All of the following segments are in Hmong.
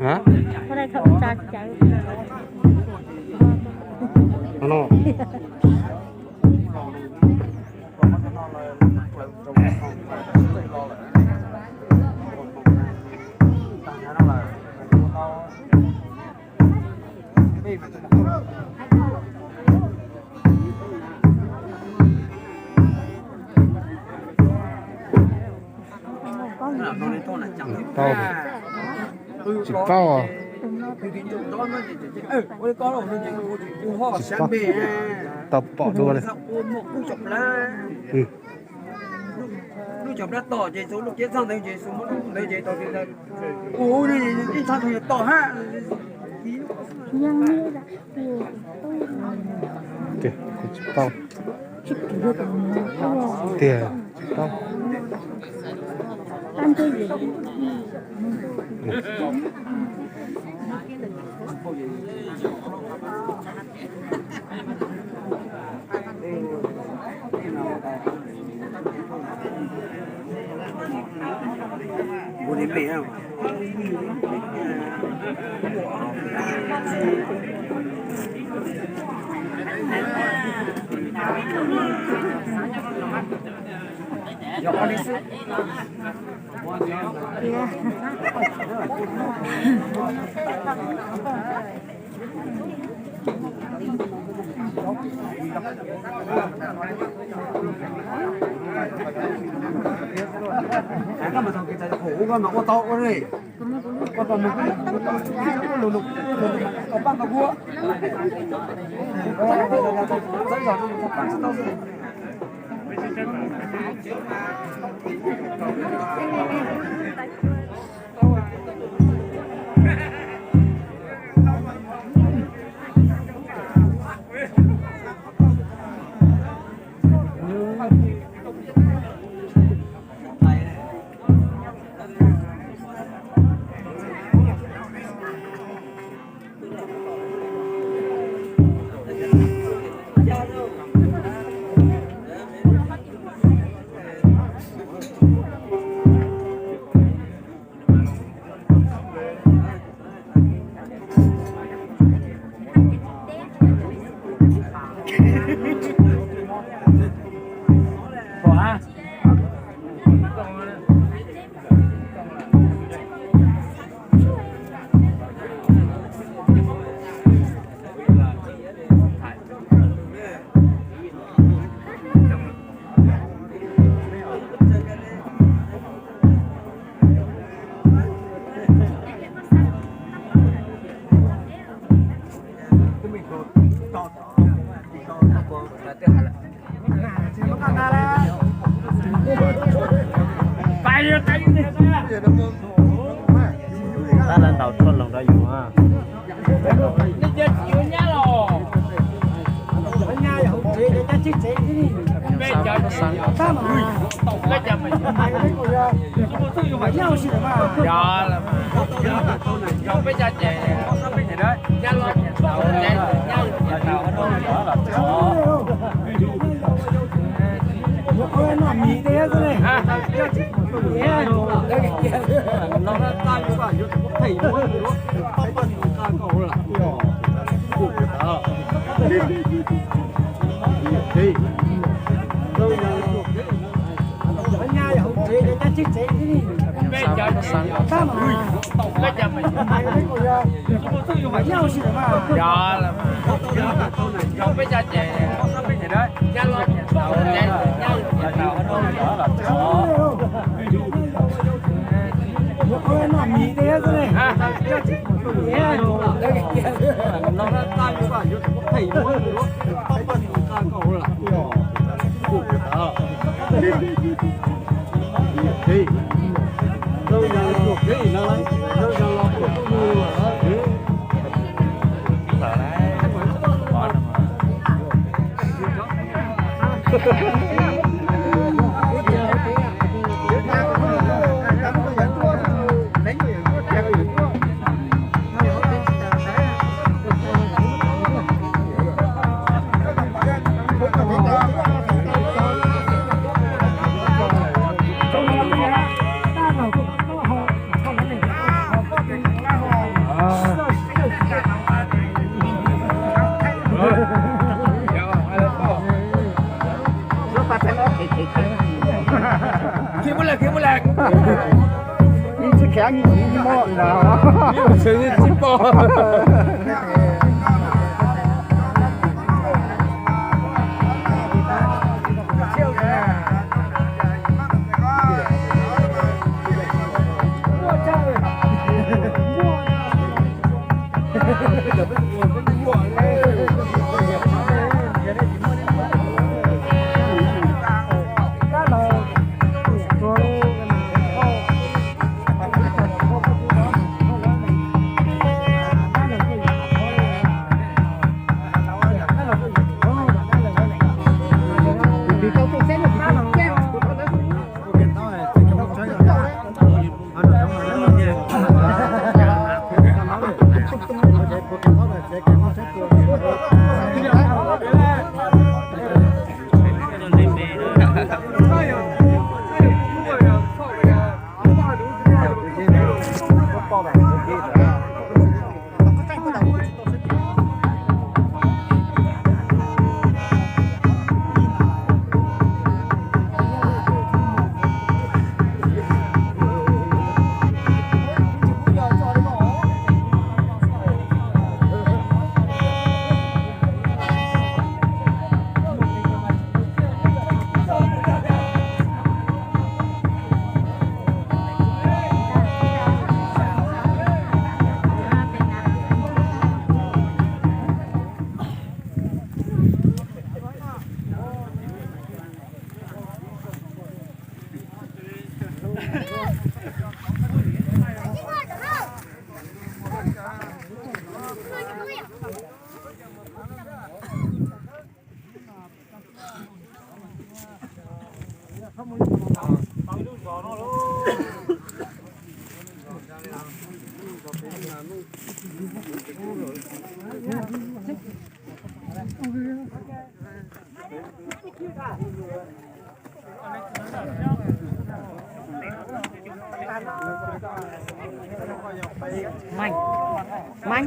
Hả? Ano. Tau. Tsis paub. Tsis paub. Tau pom dua li. Lub cov plab tom ces xu lub kiab txog ntawd ces xu muab lub ntawd ces tau tias ntawd. Ua ib txhab tus yog tom hab. Tiag, kuv tsis paub. Tiag, tsis paub. Tab lawv ntaus tshuaj loos rau yus. Khi muaj lawm, khi muaj lawm. Ib tsis kheev, ib tsis muaj ntag. Ib tsis pom. Meej, meej, meej.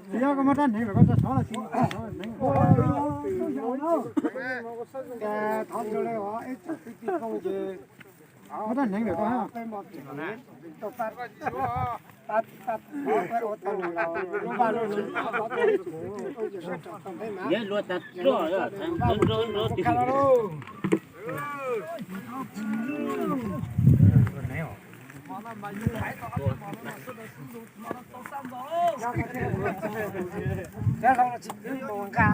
Tsis yog koj muab rab hneev los koj tso sov los tsis sov hneev. Thov txog li os, ib tsoom kwv tij phooj ywg, Muab rab hneev ntawm koj ha. Nyob luag tas roj, nrov nrov nrov. Tsis twb mus nqa.